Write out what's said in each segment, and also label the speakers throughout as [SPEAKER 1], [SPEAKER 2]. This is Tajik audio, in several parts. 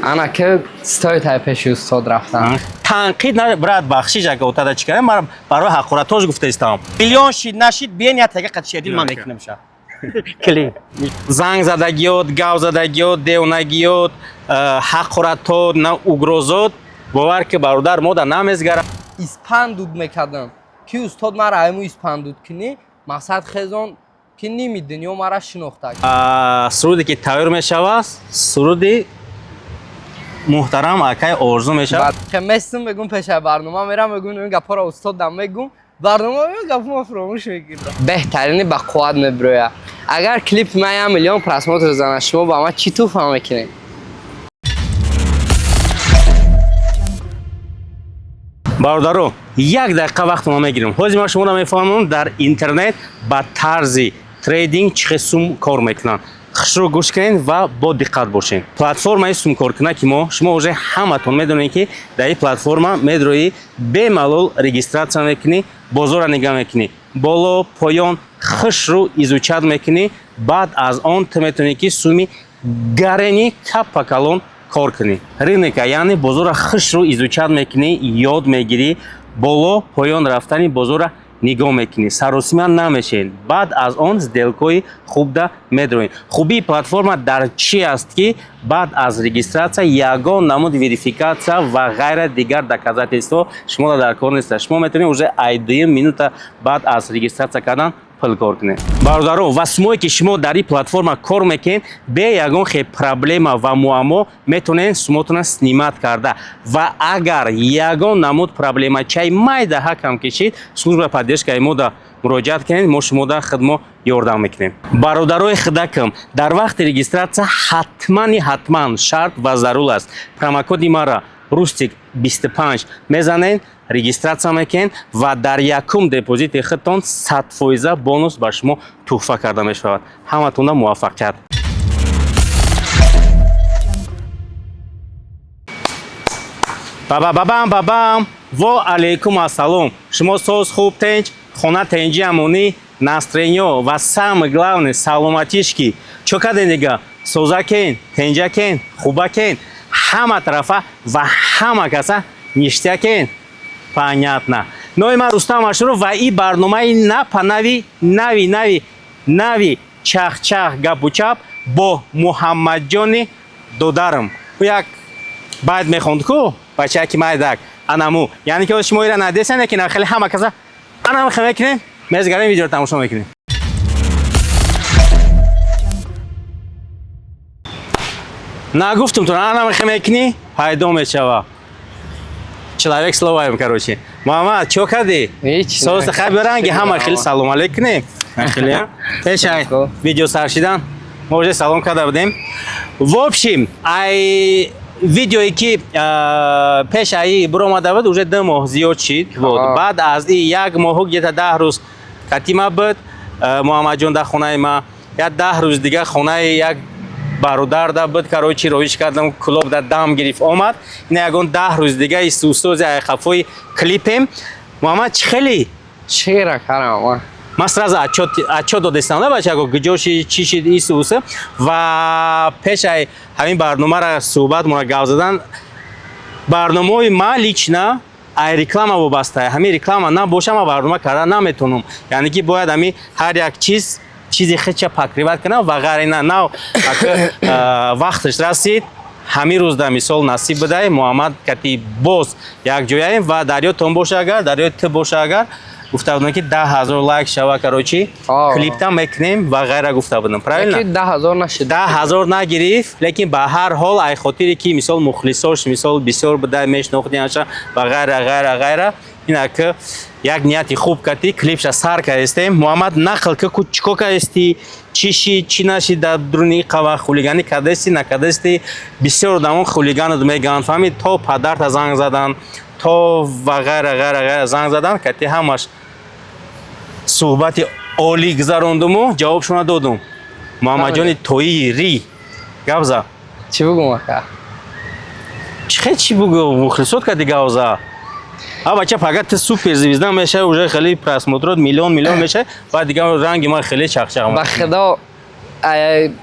[SPEAKER 1] Ана ки стоит ай пеши устод рафтан.
[SPEAKER 2] Танқид на, брат, бахшиш, ага отада чӣ кардам, ман барои ҳақоратош гуфтаистам. Миллион шид, нашид, биен я тега қатшедил ман мекунам ша. Клин. Занг задагиёт, гав задагиёт, девонагиёт, ҳақоратот, на угрозот, бовар ки, бародар, мода намезгара.
[SPEAKER 1] Испан дуд мекардам. Ки устод мара айму испан дуд кунӣ, мақсад хезон ки ними дунё мара шинохта.
[SPEAKER 2] Суруде ки тайёр мешавад, суруди муҳтарам акай Орзу мешавад.
[SPEAKER 1] Ки местум, мегум, пешаи барнома мерам, мегум, ин гапҳоро устод дам мегум, барнома мегум, гапҳо ма фуромӯш мекунам. Беҳтарини ба қувват мебироя. Агар клип ман 1 миллион просмотр зана, шумо ба ман чӣ туҳфа мекунед?
[SPEAKER 2] Бародаро, як дақиқа вақтро мегирем. Ҳозир ман шуморо мефаҳмонам, дар интернет ба тарзи трейдинг чӣ хел сум кор мекунанд. Хушрӯ гӯш кунед ва бо диққат бошед. Платформаи сумкоркуна ки мо шумо уже ҳаматон медонед, ки дар ин платформа медроӣ, бемалол регистрация мекунӣ, бозорро нигоҳ мекунӣ, боло поён хушрӯ изучать мекунӣ. Баъд аз он ту метавонӣ, ки суми гарени каппа калон кор кунӣ. Рынка, яъне бозорро хушрӯ изучать мекунӣ, ёд мегирӣ, боло поён рафтани бозорро нигоҳ мекунӣ, саросима намешед. Баъд аз он сделкаҳои хубда медроед. Хубии платформа дар чӣ аст, ки баъд аз регистрация ягон намуд верификация ва ғайра дигар доказательство шуморо дар кор нест. Шумо метавонед уже ай дуюм минута баъд аз регистрация кардан пул кор кунед. Бародаро, ва сумое ки шумо дар ин платформа кор мекунед, бе ягон хел проблема ва муаммо метавонед сумотона снимать карда ва агар ягон намуд проблемачаи майда ҳакам кишид, служба поддержкаи мода муроҷиат кунед, мо шумода худмо ёрдам мекунем. Бародарои худакам, дар вақти регистрация ҳатмани ҳатман шарт ва зарур аст, промокоди мара Рустик 25 мезанед, регистрация мекунед ва дар якум депозити худтон 100% бонус ба шумо туҳфа карда мешавад. Ҳаматонда муваффақият! Баба бабам бабам, во алейкум ассалом! Шумо соз, хуб, тенҷ, хона тенҷи, амонӣ, настроение ва самое главное саломатишки. Чо карден дига? Созакен, тенҷакен, хубакен, ҳама тарафа ва ҳама каса ништякен. Понятно. Номи ман Рустам Ашуров ва и барномаи напа нави нави нави нави чахчах гапу чап бо Муҳаммадҷони додарам. Ӯ як байт мехонд ку, бачаки майдак анаму, яъне ки шумо ира надесане, ки хеле ҳама каса анам хе мекунем, мезгарем, видеоро тамошо мекунем. Нагуфтум ту, анам хе мекунӣ, пайдо мешава. Человек словаем, короче. Муҳаммад, чо кардӣ?
[SPEAKER 1] Ҳеч.
[SPEAKER 2] Соз, хай, биранги ҳама хеле салом алейк кунем. Хеле пешай видео сар шидан мо уже салом карда будем. В общем, ай видеое ки пеш аи биромада буд, уже 2 моҳ зиёд шид. Вот баъд аз и як моҳу где-то 10 рӯз катима буд Муҳаммадҷон дар хонаи ма, як 10 рӯз дигар хонаи як бародар да буд. Короче, роҳиш кардам, клуб да дам гирифт, омад. Ина ягон 10 рӯз дига устози айқафои клипем. Муҳаммад, чӣ хеле?
[SPEAKER 1] Чера карам ма.
[SPEAKER 2] Ман сразу отчет додестам да бачаго, куҷо шид, чӣ шид, ису усы. Ва пешай ҳамин барномаро суҳбат мора гап задан, барномаҳои ман лично ай реклама вобаста. Ҳамин реклама набоша, ман барнома карда наметавонам. Яъне ки бояд ҳамин ҳар як чиз чизи худша покрывать кунам ва ғайра. Ина нав вақташ расид, ҳамин рӯз да мисол насиб будай, Муҳаммад кати боз якҷояем. Ва дар ёдтон боша, агар дар ёди ту боша, агар гуфта будам, ки 10 000 лайк шава, короче, клипта мекунем ва ғайра, гуфта будам, правильно?
[SPEAKER 1] 10 000 нашид.
[SPEAKER 2] 10 000 нагирифт, лекин ба ҳар ҳол ай хотире ки мисол мухлисош мисол бисёр будай, мешнохтиаша ва ғайра, ғайра, ғайра, ина ки як нияти хуб кардӣ, клипша сар кардистем. Муҳаммад, нақл ки ку чико кардисти, чӣ шид, чӣ нашид, дар дуруни қава хулиганӣ кардасти, накардасти? Бисёр одамон хулиганат мегӯянд, фаҳмид, то падарта занг задан, то ва ғайра, ғайра, ғайра занг задан. Кати ҳамаш суҳбати олӣ гузарондуму ҷавобшона додум. Муҳаммадҷони тоии ри, гап за.
[SPEAKER 1] Чӣ бугум, ака?
[SPEAKER 2] Чӣ хел чӣ бугу? Мухлисот кади гап за. А бача, пага ту супер звезда мешавӣ, уже хеле просмотрот миллион миллион мешавӣ, баъд дигар ранги ман хеле чахчах.
[SPEAKER 1] Ба худо,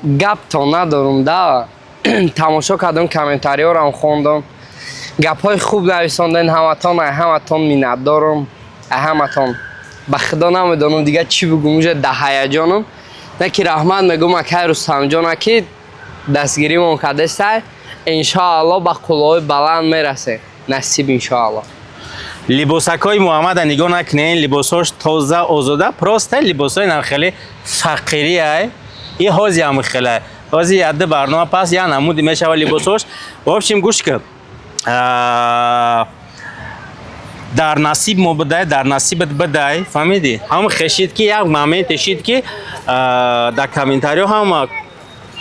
[SPEAKER 1] гаптон надорум да. Тамошо кардам, комментариёрам хондам, гапҳои хуб нависонден ҳаматон. Ай ҳаматон миннатдорам, ай ҳаматон. Ба худо, намедонам дига чӣ бигум, уже да ҳаяҷонам. Не ки раҳмат мегум акай Рустамҷона, ки дастгиримон кардестай. Иншоалло, ба қуллаҳои баланд мерасем, насиб, иншоалло.
[SPEAKER 2] Либосакҳои Муҳаммада нигоҳ накунед, либосҳош тоза, озода, просто либосҳои нам хеле фақирӣ ай. И ҳози ҳам хеле ҳози ядди барнома пас я намуди мешава либосҳош. В общем, гӯш кун. Дар насиб мо бидай, дар насибат бидай, фаҳмидӣ? Ҳам хешид, ки як моменте шид, ки дар комментариҳо ҳама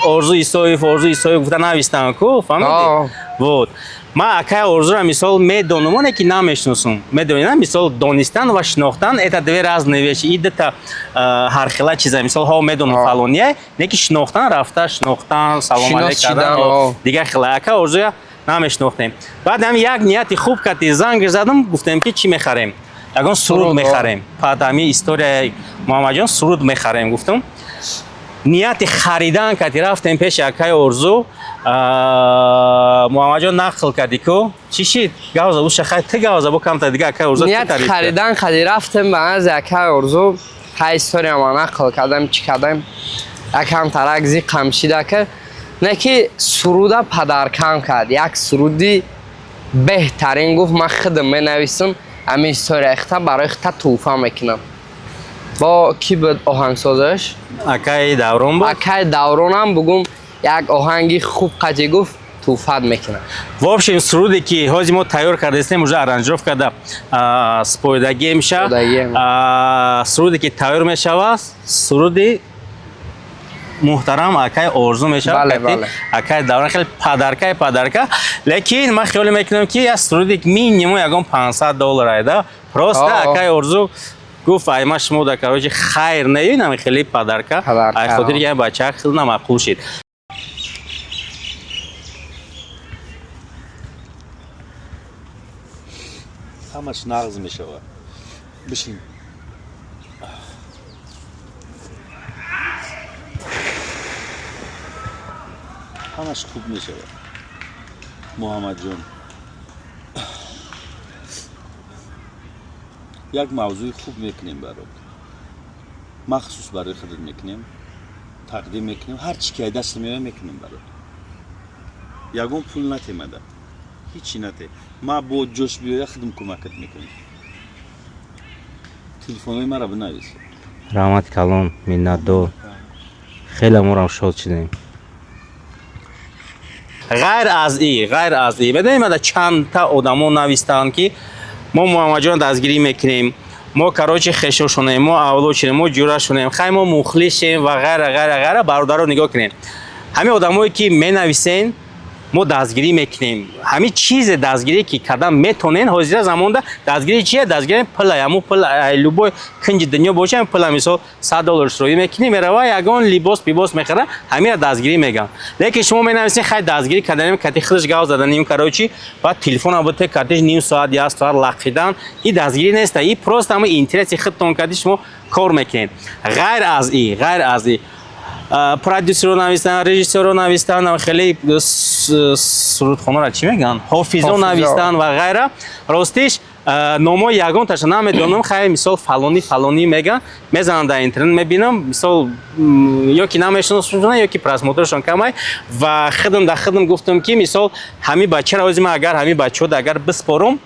[SPEAKER 2] Орзу Исоев, Орзу Исоев гуфта навистанд ку, фаҳмидӣ?
[SPEAKER 1] Аа.
[SPEAKER 2] Вот ман акай Орзура, мисол, медонам, оне ки намешиносум, медонӣ, на? Мисол, донистан ва шинохтан — это две разные вещи, и дута ҳархела чиза. Мисол, ҳо, медонам, фалония, не ки шинохтан, рафта шинохтан, салом алейк
[SPEAKER 1] Шинос
[SPEAKER 2] кардан,
[SPEAKER 1] шидан, о.
[SPEAKER 2] дигар хела. Ака Орзуя намешинохтем. Баъд ҳам як нияти хуб кардӣ, занг задам, гуфтем, ки чӣ мехарем, ягон суруд
[SPEAKER 1] Суруд, о.
[SPEAKER 2] мехарем. Баъд ҳами историяи Муҳаммадҷон, суруд мехарем гуфтам. Нияти харидан кардӣ, рафтем пеши акаи Орзу. Муҳаммадҷон, нақл кардӣ ку, чӣ шид? Гавза уша, хай, ту гавза, бо камтар дига акаи Орзу ту
[SPEAKER 1] Ният
[SPEAKER 2] тариф кард.
[SPEAKER 1] харидан хади рафтем ба назди акаи Орзу. Ҳай, историяма нақл кардам, чӣ кардам, якам тарак зиқам шида, ки не ки суруда падаркам кард, як суруди беҳтарин. Гуфт, ман худам менависам, ҳамин история хита барои хита тӯҳфа мекунам. Бо кӣ буд оҳангсозаш?
[SPEAKER 2] Акаи Даврон буд.
[SPEAKER 1] Акаи Давронам бугум, як оҳанги хуб қатӣ гуфт, тӯҳфат мекунам.
[SPEAKER 2] В общем, суруде ки ҳози мо тайёр кардастем, уже аранжировка карда, споидагӣ меша.
[SPEAKER 1] Споидагӣ.
[SPEAKER 2] Суруде ки тайёр мешава, суруди муҳтарам акаи Орзу мешавад.
[SPEAKER 1] Бале,
[SPEAKER 2] Кати
[SPEAKER 1] бале.
[SPEAKER 2] акаи Даврон хеле падаркаи падарка. Лекин ман хиёл мекунам, ки як суруде минимум ягон 500 доллар айда. Просто акаи Орзу гуфт, ай ма шумо да, короче, хайр неюнам, хеле падарка.
[SPEAKER 1] Падарка,
[SPEAKER 2] Ай хотири
[SPEAKER 1] о.
[SPEAKER 2] ки бача хеле намаъқул шид.
[SPEAKER 3] Ҳамаш нағз мешавад, бишин. Ҳамаш хуб мешавад, Муҳаммадҷон. Як мавзӯи хуб мекунем барот, махсус барои худат мекунем, тақдим мекунем. Ҳар чӣ ки ай даст меояд, мекунем барот. Ягон пул натемада, ҳичи нате. Ма бо ҷош биёя, худам кӯмакат мекунем. Телефонҳои маро бинавис.
[SPEAKER 2] Раҳмати калон, миннатдор. Хеле морам шод шудем. Ғайр аз и медонем, ада чандта одамо навистанд, ки мо Муҳаммадҷон дастгирӣ мекунем, мо, короче, хешошонем, мо авлодшонем, мо ҷурашонем, хай, мо мухлисем ва ғайра, ғайра, ғайра. Бародаро, нигоҳ кунем, ҳамин одамое ки менависен, мо дастгирӣ мекунем, ҳамин чизе дастгирӣ ки кардан метонен. Ҳозира замонда дастгирӣ чие? Дастгирӣ пула, ҳамун пул, любой кунҷи дунё боша, ҳамин пула, мисол, 100 доллар шуроӣ мекунӣ, мерава ягон либос пибос мехара, ҳамира дастгирӣ меган. Лекин шумо менависен, хай, дастгирӣ карданем, кати худаш гав заданем, короче, баъд телефона бите, катиш ним соат, як соат лақидан, и дастгирӣ неста, и просто ҳамин интереси худтон кади шумо кор мекунед. Ғайр аз и продюсерро навистан, режиссерро навистан, хеле сурудхонаро чӣ мегӯянд, ҳофизо
[SPEAKER 1] Ҳофизо.
[SPEAKER 2] навистан ва ғайра. Ростиш, номои ягонташа намедонам. Хай, мисол, фалонӣ, фалонӣ меган, мезанам дар интернет, мебинам, мисол, ё ки намешиносам, ё ки просмотршон камай. Ва худам дар худам гуфтам, ки, мисол, ҳамин бачаро ҳози ман агар ҳамин бачаҳода агар биспорум,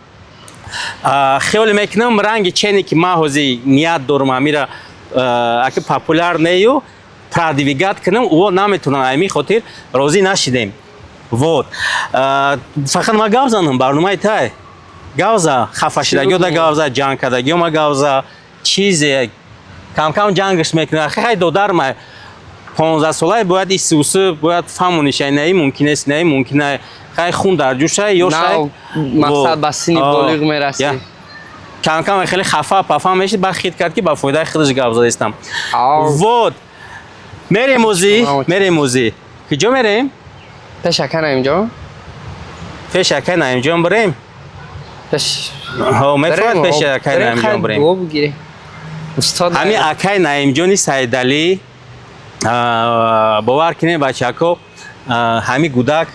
[SPEAKER 2] хиёле мекунам, ранги чене ки ман ҳози ният дорам, ҳамира аки популяр нею продвигать кунам, ӯ наметунам. Ҳамин хотир розӣ нашидем. Вот. Фақат ман гап занам, барномаи тай гавза, хафашидагиё да гавза, ҷанг кардагиё ма гавза, чизе камкам ҷангаш мекунад. Хай, додарма 15-солае, бояд исусы, бояд фаҳмониша, наи мумкин нест, наи мумкин не. Хай, хун дар ҷӯша ё шай.
[SPEAKER 1] Нав, мақсад, ба синни болиғ мерасӣ.
[SPEAKER 2] Камкам хеле хафа пафа мешид, баъд хит кард, ки ба фоидаи худаш гап задистам. Вот, мерем озӣ, мерем озӣ. Куҷо мерем?
[SPEAKER 1] Пеш ака Наимҷон.
[SPEAKER 2] Пеш акай Наимҷон бирем?
[SPEAKER 1] Пеш.
[SPEAKER 2] Ҳо, мефоҳад, пеши акай Наимҷон бирем.
[SPEAKER 1] Дуо бигирем. Устод.
[SPEAKER 2] Ҳамин акай Наимҷони Саидалӣ, бовар кунем, бачако, Ҳами гудак,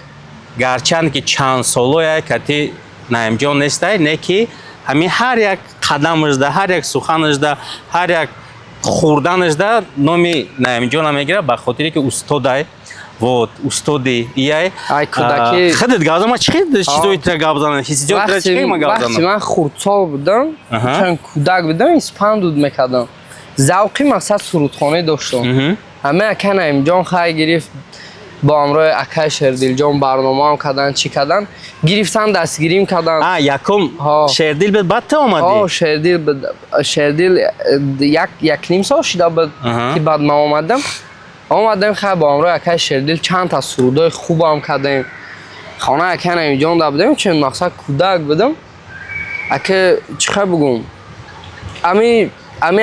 [SPEAKER 2] гарчанд ки чанд солоя кати Наимҷон нестай, не ки ҳамин ҳар як қадамашда, ҳар як суханашда, ҳар як хӯрданашда номи Наимҷона мегирад, ба хотире ки устодай. Вот, устоди ияй.
[SPEAKER 1] Ай, кӯдаки-
[SPEAKER 2] Худат гап зан, ма чӣ чизои тира гап занам, ҳиссиёт тира чӣ ма гап
[SPEAKER 1] Вақти
[SPEAKER 2] занам?
[SPEAKER 1] ман хурдсол будам, чанд кӯдак будам, испандуд мекардам, завқи мақсад сурудхонӣ доштам. Ҳама ака Наимҷон хай гирифт, бо ҳамроҳи акай Шердилҷон барномаам кардан, чӣ кардан, гирифтан, дастгирим кардан.
[SPEAKER 2] А, якум
[SPEAKER 1] Ҳо.
[SPEAKER 2] Шердил буд, баъд ту омадӣ?
[SPEAKER 1] Ҳо, Шердил буд. Шердил як якним сол шида буд, ки баъд ман омадам. Омадем, хай, бо ҳамроҳи акай Шердил чанд та сурудҳои хубам кардем. Хона ака Наимҷон да будем, чун мақсад кӯдак будам. Ака, чӣ хай бугум, ами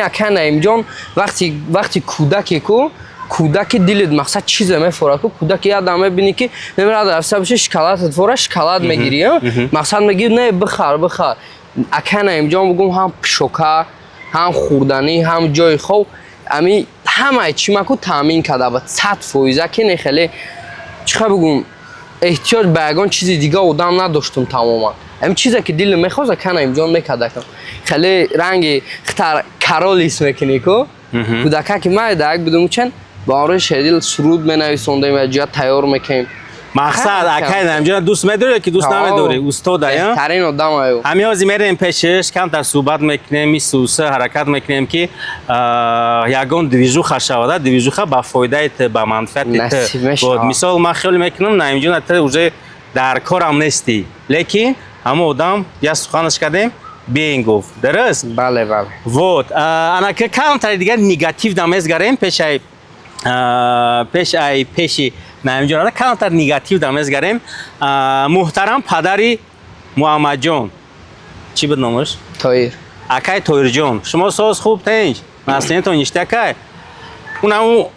[SPEAKER 1] ака Наимҷон вақти кӯдаке ку, кӯдаки дилит мақсад чизе мефора ку, кӯдаки ядам мебинӣ, ки намерад рафта боша, шоколадат фора, шоколад мегирӣ, мақсад мегирӣ, не, бихар, бихар. Ака Наимҷон, бугум, ҳам пишока, ҳам хӯрданӣ, ҳам ҷои хоб, ами ҳамаи чӣ маку таъмин карда буд 100%, ки не, хеле, чӣ хай бугум, эҳтиёҷ ба ягон чизи дига одам надоштум тамоман. Ами чизе ки дилам мехост, ака Наимҷон мекард. Хеле ранги хитар король ҳис мекунӣ ку. Кӯдака ки ман як будум, чен бо ҳамроҳи Шердил суруд менависондем ва ҷоя тайёр мекунем.
[SPEAKER 2] Мақсад, акай Наимҷона дӯст медорӣ ё ки дӯст намедорӣ? Устода, я?
[SPEAKER 1] Беҳтарин одам аю.
[SPEAKER 2] Ҳамин ҳозир мерем пешаш, камтар суҳбат мекунем, мисуса ҳаракат мекунем, ки ягон движуха шавада, движуха ба фоидаи ту, ба манфиати ту.
[SPEAKER 1] Насиб мешавад.
[SPEAKER 2] Вот, мисол, ман хиёл мекунам, Наимҷона, ту уже дар корам нестӣ, лекин ҳамон одам як суханаш кардем, биен гуфт, дуруст?
[SPEAKER 1] Бале, бале.
[SPEAKER 2] Вот, анака камтари дигар негатив дамезгарем пешай, пеш ай пеши Наимҷон камтар негатив дамезгарем. Муҳтарам падари Муҳаммадҷон, чӣ буд номаш?
[SPEAKER 1] Тоир.
[SPEAKER 2] Акай Тоирҷон, шумо соз, хуб, тинҷ, наслинатон ништакай? Унаму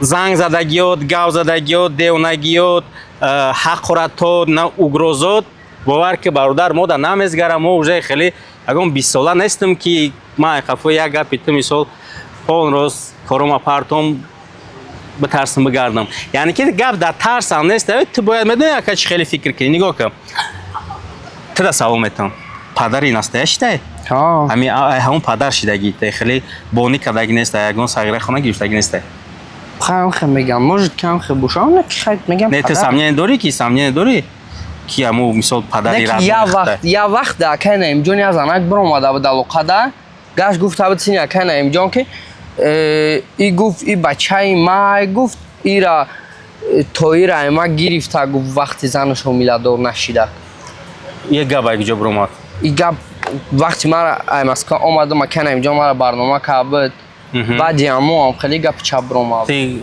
[SPEAKER 2] занг задагиёт, гав задагиёт, девонагиёт, ҳақоратот, на угрозот, бовар ки, бародар, мо да намезгарам. Мо уже хеле ягон бистсола нестем, ки ман қафои як гапи ту, мисол, пол роз корома партом, битарсам, бигардам. Яъне ки гап дар тарсам нест. Ту бояд медони, ака, чӣ хеле фикр кунӣ. Нигоҳ кун, ту да савол метавон: падари настоящий?
[SPEAKER 1] Ҳо.
[SPEAKER 2] Ҳами ҳамон падар шидагӣ, хеле бонӣ кардагӣ неста, ягон сағира хона гирифтагӣ неста?
[SPEAKER 1] Хай, хе мегам, может, кам хе боша, не ки, хай мегам.
[SPEAKER 2] Не, ту
[SPEAKER 1] падар.
[SPEAKER 2] сомнение дорӣ ки, сомнение дорӣ ки ҳамун, мисол, падари
[SPEAKER 1] Не ки я вақт, я вақт да акай Наимҷон я занак биромада буд алоқада, гашт, гуфта буд сини акай Наимҷон, ки и гуфт, и бачаи май, гуфт, ира Тоира ма гирифта, гуфт, вақти занаш ҳомиладор нашида.
[SPEAKER 2] Як гап ай куҷо биромад?
[SPEAKER 1] И гап вақти мара ай Москва омадам, акай Наимҷон мара барнома карда буд, баъди ҳамо ҳам хеле гапи чап биромад.
[SPEAKER 2] Ти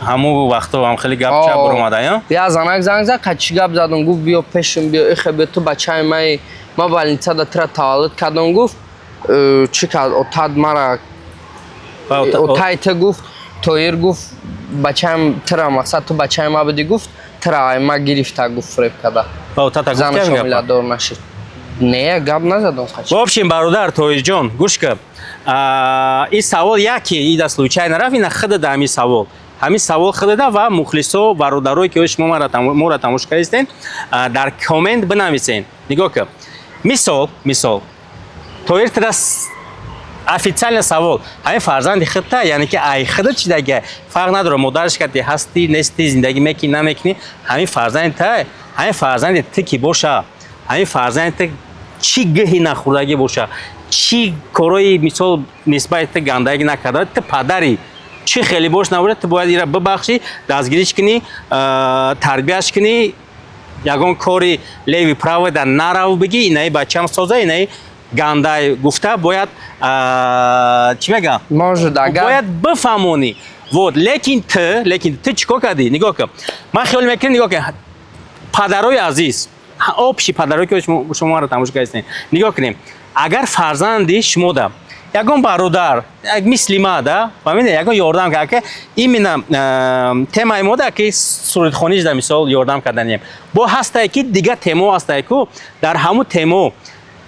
[SPEAKER 2] ҳамун вақто ҳам хеле гап чап биромада, я?
[SPEAKER 1] Я занак занг зад, қачи гап задам, гуфт, биё пешам, биё, ихе, биё, ту бачаи май, ма больницада тура таваллуд кардам, гуфт. Чӣ кард отад мара, отай ту, гуфт, Тоир, гуфт, бачаам тура, мақсад, ту бачаи ма будӣ, гуфт, тура ай ма гирифта, гуфт, фреб карда, занаш ҳомиладор нашид. Не, гап назадам қачи.
[SPEAKER 2] В общем, бародар Тоирҷон, гӯш кун, ин савол яке ида случайно рафт, ина худада ҳамин савол, ҳамин савол худада ва мухлисо, бародарое ки шумо моро тамошо кардистен, дар коммент бинависен. Нигоҳ кун, мисол, Тоир тира официально савол: ҳамин фарзанди худта, яъне ки ай худат чидага, фарқ надорад, модараш кати ҳастӣ, нестӣ, зиндагӣ мекунӣ, намекунӣ, ҳамин фарзанди та, ҳамин фарзанди ту ки боша, ҳамин фарзанди ту чӣ гӯҳи нахӯрдагӣ боша, чӣ корои, мисол, нисбати ту гандагӣ накарда, ту падари, чӣ хеле бош набошад, ту бояд ира бибахшӣ, дастгириш кунӣ, тарбияш кунӣ, ягон кори левый правый да нарав, бигӣ, инаи бачам соза, инаи гандай гуфта бояд, чӣ мегам,
[SPEAKER 1] может, агар
[SPEAKER 2] бояд бифаҳмонӣ. Вот, лекин ту чӣ кор кардӣ? Нигоҳ кун, ман хиёл мекунам, нигоҳ кун, падарои азиз, общий падарое ки шумо маро тамошо кардистед, нигоҳ кунем: агар фарзанди шумода ягон бародар, як мисли ма да, фаҳмиде, ягон ёрдам кард, ки именно темаи мо да, ки сурудхониш да, мисол, ёрдам карданем, бо ҳастае ки дигар темо ҳастае ку, дар ҳамун темо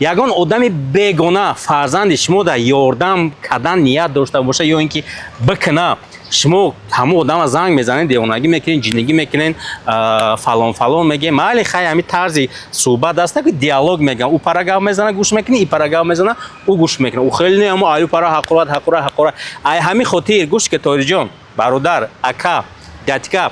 [SPEAKER 2] ягон одами бегона фарзанди шумо да ёрдам кардан ният дошта боша ё ин ки бикуна. Шумо ҳамон одама занг мезанед, девонагӣ мекунед, ҷиннигӣ мекунед, фалон фалон мегӯед. Майли, хай, ҳамин тарзи суҳбат аст, ки диалог мегӯям. Ӯ пара гап мезана, гӯш мекунӣ, и пара гап мезана, ӯ гӯш мекунад. Ӯ хеле не, амо аю пара ҳақорат, ҳақорат, ҳақорат. Ай ҳамин хотир гӯш ки, Тоҳирҷон, бародар, ака, дядька,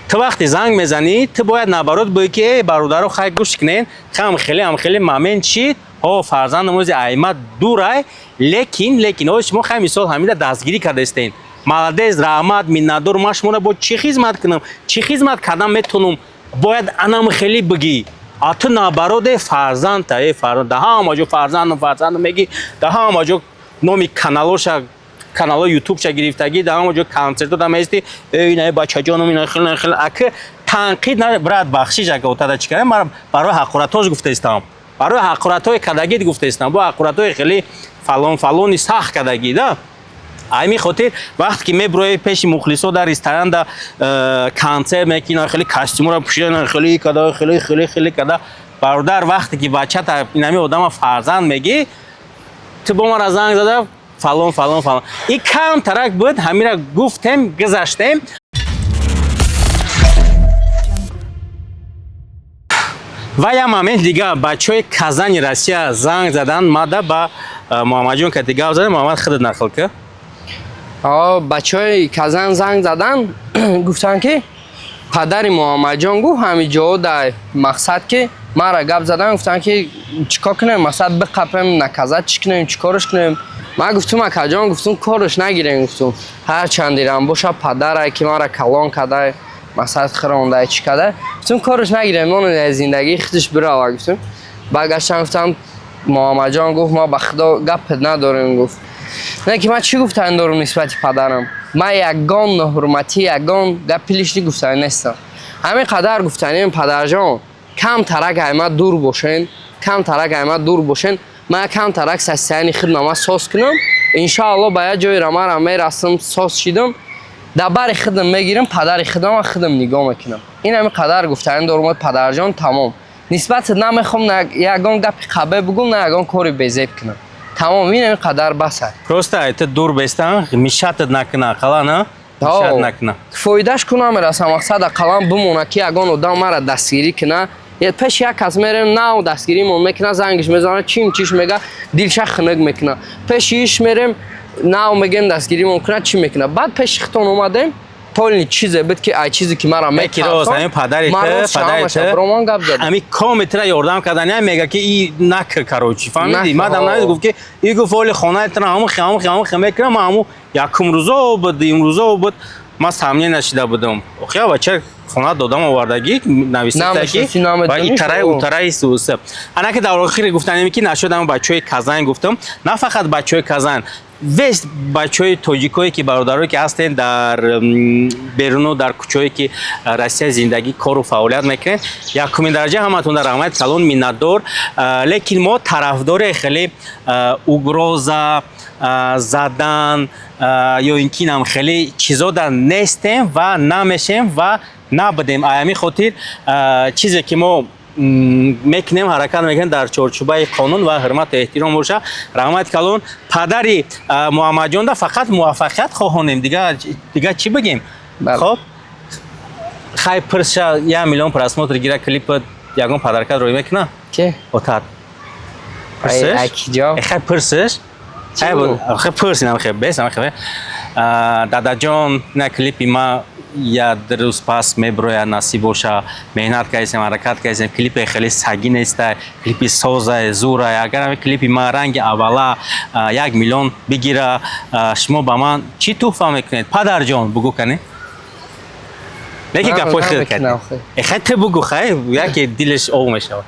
[SPEAKER 2] ту вақте занг мезанӣ, ту бояд наоборот бигӯӣ, ки эй бародаро, хай, гӯш кунед, хам хеле ҳам хеле момент шид, ҳо, фарзандам ози аймат дурай, лекин ҳо, шумо хай, мисол, ҳамида дастгирӣ кардаистен, молодец, раҳмат, миннатдор. Ман шуморо бо чӣ хизмат кунам, чӣ хизмат кардан метавонам? Бояд анам хеле бигӣ. А ту наоборот, э фарзандта, э фарзанд, да ҳама ҷо фарзандам, фарзандам мегӣ, да ҳама ҷо номи каналоша, каналҳои ютубша гирифтагӣ, дар ҳама ҷо концертҳо да меисти, эй ина бачаҷонам, ина хел, ина хел. Ака, танқид на, брат, бахшиш, ака, отада чӣ кардам? Ман барои ҳақоратҳош гуфтаистам, барои ҳақоратҳои кардагит гуфтаистам, бо ҳақоратҳои хеле фалон фалони сахт кардагӣ да. Ҳамин хотир вақте ки мебурои пеши мухлисо, дар ресторан да концерт мекунӣ, хеле костюмро пӯшида, хеле када, хеле хеле хеле када. Бародар, вақте ки бачата, инами одама фарзанд мегӣ, ту бо мара занг зада фалон фалон фалон, и камтарак буд, ҳамира гуфтем, гузаштем. Ва як момент дига, бачаҳои Казани Россия занг задан мада, ба Муҳаммадҷон кати гап задем. Муҳаммад, худат нақл ка.
[SPEAKER 1] Бачаҳои Казан занг задан, гуфтанд, ки падари Муҳаммадҷон гуфт, ҳамин ҷо дар мақсад ки мара гап задан, гуфтанд, ки чӣ кор кунем, мақсад биқапем, наказать чӣ кунем, чӣ корш кунем? Ман гуфтум, акаҷон, гуфтум, корш нагирем, гуфтум, ҳар чандирам боша, падарай ки мара калон кадай, мақсад хирондай, чӣ кадай, гуфтум, корш нагирем, нони зиндагии худаш бирава, гуфтум. Баргаштан, гуфтам, Муҳаммадҷон гуфт, ма ба худо гапет надорем, гуфт. Не ки ман чӣ гуфтан дорум нисбати падарам? Ман ягон ноҳурматӣ, ягон гапи лишний гуфтанӣ нестам. Ҳамин қадар гуфтанем: падарҷон, кам тарак айма дур бошен, кам тарак айма дур бошен. Ман кам тарак состояние худма ман соз кунам, иншоалло, ба як ҷойра мара мерасам, соз шидам, дар бари худам мегирам, падари худам худам нигоҳ мекунам. Ин ҳамин қадар гуфтанӣ дорум, падарҷон, тамом. Нисбати намехом на ягон гапи қабе бугум, на ягон кори безеб кунам. Тамом, ин ҳамин қадар бас аст.
[SPEAKER 2] Просто айта дур бестан, мешать накуна, ақала на мешать накуна.
[SPEAKER 1] Фоидаш ку намераса, мақсад ақаллан бимона, ки ягон одам мара дастгирӣ куна. Пеши як кас мерем, нав дастгиримон мекуна, зангиш мезана, чим чиш мега, дилша хунук мекуна. Пеши иш мерем, нав мегем, дастгиримон куна, чӣ мекуна. Баъд пеши хитон омадем, полный чизе буд, ки ай чизе ки мара
[SPEAKER 2] Ки рост, ҳамин падари ту, падари ту
[SPEAKER 1] роман гап зад.
[SPEAKER 2] Ҳамин коми тра ёрдам кардан, я мега, ки и накр, короче, фаҳмидӣ? Мадам
[SPEAKER 1] Нака.
[SPEAKER 2] Гуфт, ки и гуфт, оли хонаи тра ҳамун ҳамун ҳамун мекунам. Ман ҳамун якум рӯзо буд, имрӯзо буд, ман сомнение нашида будам. Охи, бача хона додам овардагӣ нависида, ки
[SPEAKER 1] Намешноси, намедонӣ,
[SPEAKER 2] ва итараи
[SPEAKER 1] шо.
[SPEAKER 2] Утараи суса. Ана ки дар охири гуфтанем, ки нашуд, ҳамин бачаҳои Казань гуфтам, на фақат бачаҳои Казань, весь бачаҳои тоҷикое, ки бародарое, ки ҳастен дар беруну дар кӯчаое, ки Россия зиндагӣ, кору фаъолият мекунед, якумин дараҷа ҳаматон дар раҳмати калон, миннатдор. Лекин мо тарафдори хеле угроза задан ё ин ки нам хеле чизода нестем ва намешем ва набудем. Ҳамин хотир чизе ки мо мекунем, ҳаракат мекунем, дар чорчӯбаи қонун ва ҳурмату эҳтиром боша. Раҳмати калон падари Муҳаммадҷонда, фақат муваффақият хоҳонем, дига чӣ бигем?
[SPEAKER 1] Бале.
[SPEAKER 2] Хоб, хай, пирша 1 миллион просмотр гира клипа, ягон подарка рӯй мекуна?
[SPEAKER 1] Ки?
[SPEAKER 2] Отат.
[SPEAKER 1] Ай, ай, ки ҷо?
[SPEAKER 2] Хай, пирсиш.
[SPEAKER 1] Чӣ
[SPEAKER 2] Хай,
[SPEAKER 1] бу?
[SPEAKER 2] Хай, пирсинам, хай, бесам, хай. Дадаҷон, на клипи ма як рӯз пас меброяд, насиб боша. Меҳнат кардем, ҳаракат кардем, клипе хеле сагӣ неста, клипи созае, зурае. Агар ҳамин клипи ма ранги аввала 1 миллион бигира, шумо ба ман чӣ туҳфа мекунед, падарҷон? Бугӯ кане. Лекин гапҳои хел
[SPEAKER 1] намекунам,
[SPEAKER 2] кардем. Хай, ту бугӯ, хай, яке дилаш ов мешавад.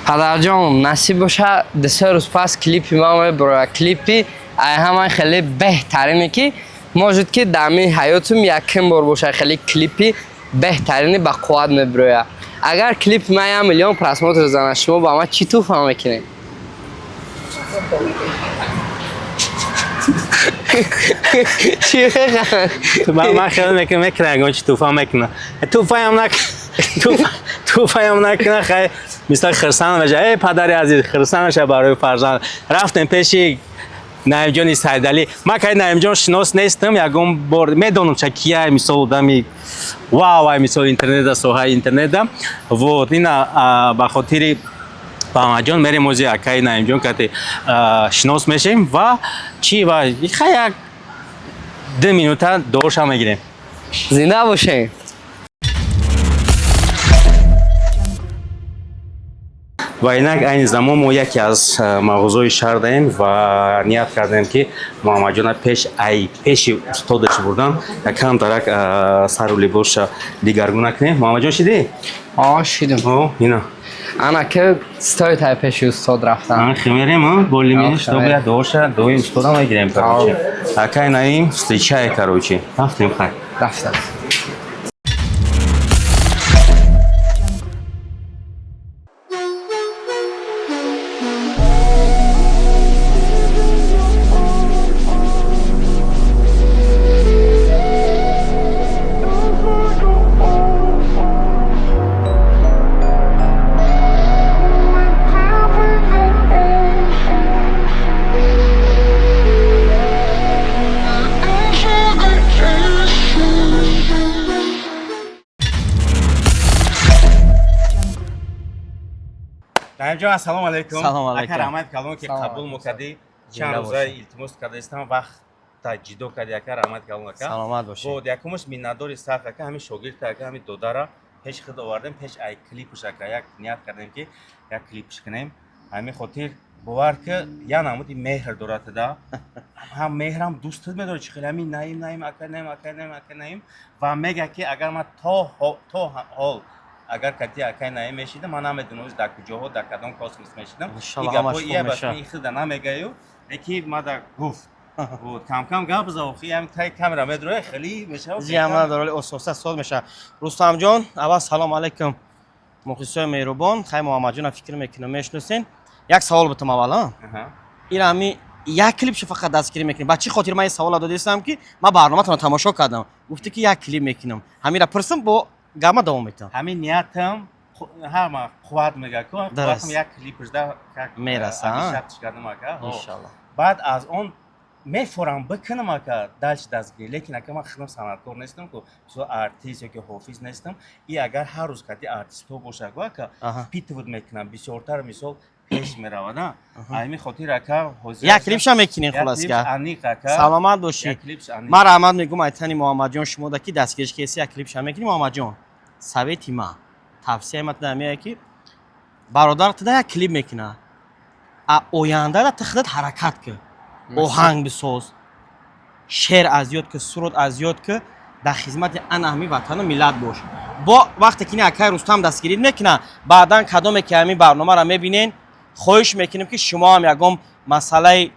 [SPEAKER 1] Падарҷон, насиб боша, 2-3 рӯз пас клипи ман меброяд. Клипи ай ҳама хеле беҳтарине, ки может ки дар ми ҳаётум якум бор боша, хеле клипи беҳтарине ба қувват меброяд. Агар клипи ман 1 миллион просмотр зана, шумо ба ман чӣ туҳфа мекунед? Чӣ мехоҳад?
[SPEAKER 2] Ман хиёл мекунам, мекунам, ягон чи туҳфа мекунам. Туҳфаям нак, туҳфаям накуна, хай, мисол, хирсанд меша. Эй падари азиз, хирсанд меша барои фарзанд. Рафтем пеши Наимҷони Сайдалӣ. Ман кай Наимҷон шинос нестам, ягон бор медонам ча кия, мисол, одами вау, ай мисол интернета, соҳаи интернета. Вот ина ба хотири Муҳаммадҷон мерем, ози акаи Наимҷон кати шинос мешем ва чӣ ва хай як 2 минута дуоша мегирем.
[SPEAKER 1] Зинда бошем.
[SPEAKER 2] Ва инак айни замон мо яке аз мағозаҳои шаҳр даем ва ният кардем, ки Муҳаммадҷона пеш ай пеши устодаш бурдан, якам дарак сару либосша дигаргуна кунем. Муҳаммадҷон, шидӣ?
[SPEAKER 1] О, шидим.
[SPEAKER 2] О, ина.
[SPEAKER 1] Ана ки стоит ай пеши устод рафтан.
[SPEAKER 2] Химерем болимени,
[SPEAKER 1] Ох,
[SPEAKER 2] чтобы
[SPEAKER 1] химер.
[SPEAKER 2] дуоша, дуои устода мегирем. Короче, акай Наим, встречай. Короче, рафтем, хай.
[SPEAKER 1] Рафтам.
[SPEAKER 2] Наимҷон, ассалому алайкум.
[SPEAKER 4] Салом алайкум.
[SPEAKER 2] Ака, раҳмат калон, ки
[SPEAKER 1] Салом
[SPEAKER 2] қабул
[SPEAKER 1] алайкум.
[SPEAKER 2] мокардӣ. Чанд
[SPEAKER 4] Зинда
[SPEAKER 2] рӯза
[SPEAKER 4] бошед.
[SPEAKER 2] илтимос кардаистам, вақта ҷидо кардӣ, ака, раҳмат калон, ака.
[SPEAKER 4] Саломат бошед.
[SPEAKER 2] Вот якумаш миннатдори сахт, ака, ҳамин шогирд, ака, ҳамин додара пеш худ овардем, пеш ай клипш, ака, як ният кардем, ки як клипш кунем. Ҳамин хотир бовар ки я намуди меҳр дорад да, ҳам меҳрам дӯстат медорад, чӣ хеле ҳамин Наим, Наим, ака Наим, ака Наим, ака Наим. Ва мега, ки агар ман то ҳол агар кати акай Наим мешидам, ман намедонам дар куҷоҳо, дар кадом космос мешидам.
[SPEAKER 4] Иншаллоҳ, ҳамаш хуб мешавад.
[SPEAKER 2] Ин худа намегаю, леки мада гуфт. Вот кам-кам гап за, охи ҳам тай камера медроя, хеле мешавад.
[SPEAKER 4] Зиама надорали, ососа соз мешавад. Рустамҷон, аввал салом алайкум, мухлисои меҳрубон. Хай, Муҳаммадҷона фикр мекунам, мешиносен. Як савол бутам аввал, а?
[SPEAKER 2] Аҳа.
[SPEAKER 4] Ин ҳами як клипшо фақат дастгирӣ мекунем? Ба чӣ хотир ман ин савола додистам, ки ман барноматонро тамошо кардам, гуфтӣ, ки як клип мекунам. Ҳамира пурсам, бо гапма давом метавам.
[SPEAKER 2] Ҳамин ниятам ҳама қувват мега ку.
[SPEAKER 4] Дуруст.
[SPEAKER 2] Қувватам як клипшда как
[SPEAKER 4] Мераса, а?
[SPEAKER 2] шартиш кардам, ака. Ҳо.
[SPEAKER 4] Иншаллоҳ.
[SPEAKER 2] Баъд аз он мефорам бикунам, ака, дальше дастгирӣ, лекин, ака, ман худам санъаткор нестам ку, мисол, артист ёки ҳофиз нестам. И агар ҳар рӯз кати артистҳо боша ку, ака, впитывать мекунам бисёртар, мисол, пеш меравад, а ҳамин хотир, ака, ҳозир
[SPEAKER 4] Як клипша мекунем.
[SPEAKER 2] Як клипш
[SPEAKER 4] Хулоска,
[SPEAKER 2] аниқ, ака.
[SPEAKER 4] саломат бошӣ.
[SPEAKER 2] Як клипш аниқ.
[SPEAKER 4] Ман раҳмат мегӯм айтани Муҳаммадҷон шумода, ки дастгириш кеси, як клипша мекунӣ. Муҳаммадҷон, совети ман, тавсияи ман туда ки бародар туда як клип мекуна, а ояндада ту худат ҳаракат кун, оҳанг бисоз, шеър аз ёд ки, суруд аз ёд ки, дар хизмати ана ҳамин ватану миллат бош. Бо вақте ки акай Рустам дастгирӣ мекуна, баъдан кадоме ки ҳамин барномаро мебинен, хоҳиш мекунем, ки шумо ҳам ягон масъалаи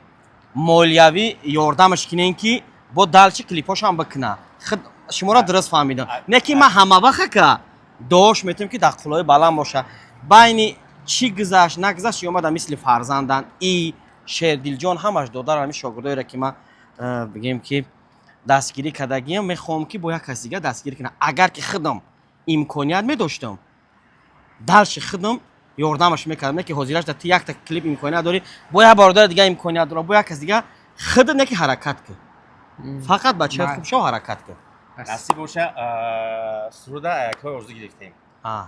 [SPEAKER 4] молиявӣ ёрдамаш кунен, ки бо дальше клипҳошам бикуна. Худ шуморо дуруст фаҳмидам, не ки ман ҳама вақт, ака, дуош метавем, ки дар қулои баланд боша. Байни чӣ гузашт, нагузашт, омада мисли фарзандан. И Шердилҷон ҳамаш додар, ҳамин шогирдоеро, ки ман бигем, ки дастгирӣ кардагиам, мехоҳам, ки бо як кас дига дастгирӣ кунам. Агар ки худам имконият медоштам, дальше худам ёрдамаш мекардам. Не ки ҳозираш дар ту якта клип имконият дорӣ, бо як бародари дига имконият дорам, бо як кас дига. Худат не ки ҳаракат кун, фақат бачаи хуб шав, ҳаракат кун.
[SPEAKER 2] Насиб боша, суруда аякҳои орзу гирифтем.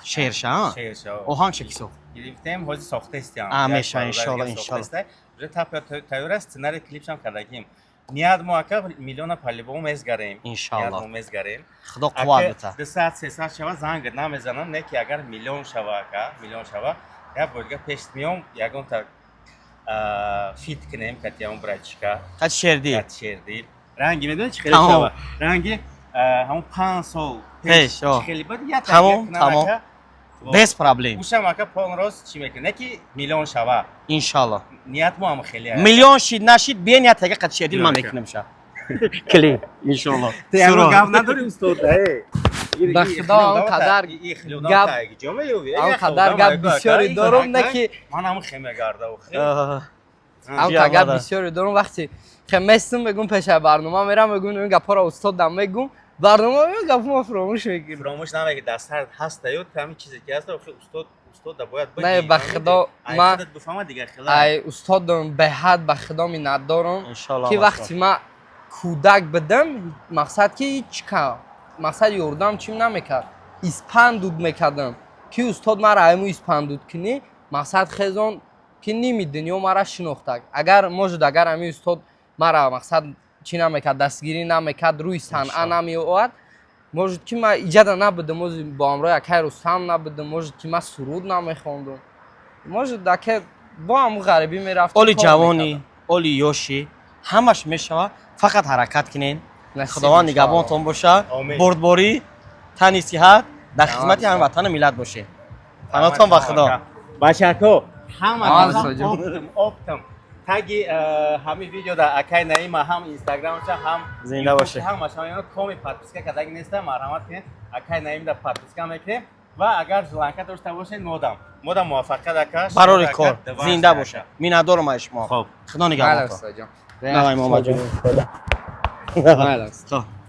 [SPEAKER 4] Шеърша, а?
[SPEAKER 2] Шеърша.
[SPEAKER 4] Оҳангша ки сохт?
[SPEAKER 2] Гирифтем, ҳозир сохтаистям.
[SPEAKER 4] А, меша, иншолло, иншолло.
[SPEAKER 2] Уже тайёр аст, сценарий клипшам кардагим. Ният мо, ака, миллиона по-любому мезгарем.
[SPEAKER 4] Иншалло.
[SPEAKER 2] Ният мо мезгарем.
[SPEAKER 4] Худо қувват бита.
[SPEAKER 2] 200, 300 шава, занг намезанам, не ки агар миллион шава, ака, миллион шава, як бор дига пеш миём, ягонта фит кунем кати ҳамон братчика.
[SPEAKER 4] Қад Шердил.
[SPEAKER 2] Кати Шердил. Ранги медони чӣ хеле
[SPEAKER 4] Тамом.
[SPEAKER 2] шава, ранги ҳамон 5 сол
[SPEAKER 4] Пеш, о.
[SPEAKER 2] чӣ хеле бад як
[SPEAKER 4] Тамом, тамом. Без проблем.
[SPEAKER 2] Ушам, ака, пол рост чӣ мекунад, не ки миллион шава.
[SPEAKER 4] Иншалло.
[SPEAKER 2] Ният мо ҳам хеле.
[SPEAKER 4] Миллион шид, нашид, биен, як тега қад Шердил ман
[SPEAKER 2] Ака.
[SPEAKER 4] мекунам ша клип, иншалло.
[SPEAKER 2] Ту ягон гап надорӣ, устод?
[SPEAKER 1] Ба худо, он қадар он қадар гап бисёре дорум, не ки
[SPEAKER 2] ман ҳам хемегарда.
[SPEAKER 1] он гап бисёре дорум. Вақте хе местум, мегум, пеша барнома мерам, мегум, ин гапҳоро устодам мегум. Барнома меояд, гапо фаромӯш мекунам.
[SPEAKER 2] Фаромӯш намеки, дастар ҳаста ё ҳамин чизе ки ҳаст, охи устод да бояд.
[SPEAKER 1] Не, ба Худо,
[SPEAKER 2] бифаҳма дигар хела.
[SPEAKER 1] Ай устодам беҳад ба Худо миннатдорам,
[SPEAKER 4] Иншаллоҳ,
[SPEAKER 1] ки
[SPEAKER 4] машаллоҳ.
[SPEAKER 1] вақти ма кӯдак будам, мақсад ки ҳеҷ ка мақсад ёрдам чим намекард, испандуд мекардам, ки устод мара айму испандуд кунӣ, мақсад хезон ки ними дунё мара шинохтак. Агар может, агар ҳамин устод мара мақсад чӣ намекард, дастгирӣ намекард, рӯи санъа намеовард, может ки ма иҷада набудам, ози бо ҳамроҳи акай Рустам набудам, может ки ма суруд намехондум, может аке бо ҳамун ғарибӣ мерафтам,
[SPEAKER 4] Оли
[SPEAKER 1] кор
[SPEAKER 4] ҷавонӣ,
[SPEAKER 1] мекардам.
[SPEAKER 4] Оли ёшӣ, ҳамаш мешава, фақат ҳаракат кунен.
[SPEAKER 1] Насиб,
[SPEAKER 4] Худованд
[SPEAKER 1] иншоаллоҳ.
[SPEAKER 4] нигаҳбонтон боша.
[SPEAKER 2] Омин.
[SPEAKER 4] Бурдборӣ, тани сиҳат, дар хизмати ҳамватану миллат бошед. Паноҳтон ба Худо.
[SPEAKER 2] Бачако, ҳама
[SPEAKER 1] Ҳа,
[SPEAKER 2] касам
[SPEAKER 1] Соҷон.
[SPEAKER 2] Оптом таги ҳамин видео дар акай Наима ҳам инстаграмша, ҳам
[SPEAKER 4] Зинда боше.
[SPEAKER 2] ҳамаша коми подписка кардаги неста, марҳамат кунед, акай Наим да подписка мекунем ва агар желание дошта бошед, модам муваффақият, ака.
[SPEAKER 4] Барори кор, зинда боша. Миннатдорам аз шумо.
[SPEAKER 2] Хоб.
[SPEAKER 4] Худо
[SPEAKER 1] Майли,
[SPEAKER 4] нигаҳбонтон.
[SPEAKER 1] устодҷон.
[SPEAKER 4] Давай, Муҳаммадҷон.
[SPEAKER 1] Майли, устод.
[SPEAKER 4] Хоб.